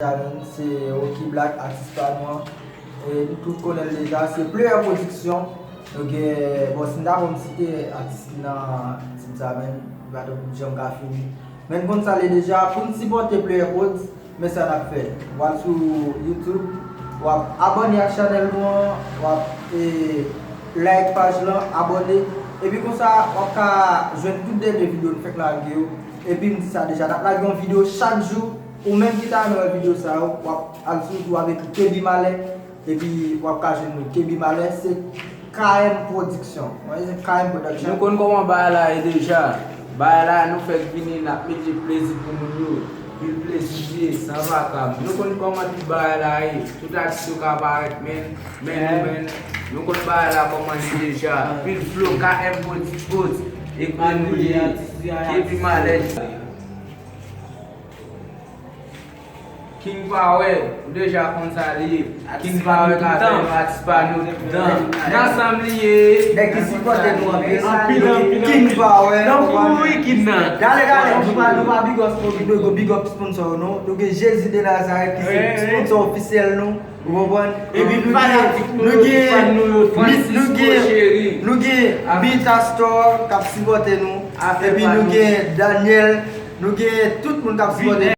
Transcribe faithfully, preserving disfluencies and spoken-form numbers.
Deja menm, se Rocky Black, atis pa nou an. E nou tout konnen l deja, se Player Production. Nou gen, bon, si m ta bon, m site atis ki nan tim sa menm, li pa t ap janm ka fini. Men n konn sa l ye deja, pou n sipòte Player Prod, men sa n ap fè. W al sou YouTube, w ap abòne ak chanèl nou an, w ap, e, like paj lan, abòne. Epi konsa, w ap ka jwenn tout dènye videyo n fèk lage yo. Epi m di sa deja, n ap lage yon videyo chak jou. Ou menm ki ta renmen wè videyo sa yo, w ap al sou YouTube, w ap ekri Keby Malè, epi w ap ka jwenn nou. Keby Malè, se K M Production. Mwen, se K M Production. Nou konn kòman bagay la ye deja. Bagay la, nou fèk vini, n ap mete plezi pou moun yo. Pil plezi li ye, san vakab. Nou konn kòman tout bagay la ye. Tout atis yo ka parèt, men, men nou, men, nou konn bagay la kòman li deja. Pil flow, K M Production. Ekri nou li ye. Keby Malè. King Power, ou deja konn sa li ye. King Power ka fè nou atis pa nou toutan. Nan ansanm li ye. Nèg ki sipòte nou anpil. Anpil, anpil, King Power. Nan pou wi King nan. Gade, gade, nou pa, nou pa big up sponsor, nou go big up sponsor yo, non. Nou gen Jezi de Nazareth ki se sponsor ofisyèl nou. Ou konprann? Epi nou gen, nou gen, nou gen, nou gen Mita Store k ap sipòte nou. Epi nou gen Daniel, nou gen tout moun k ap sipòte nou.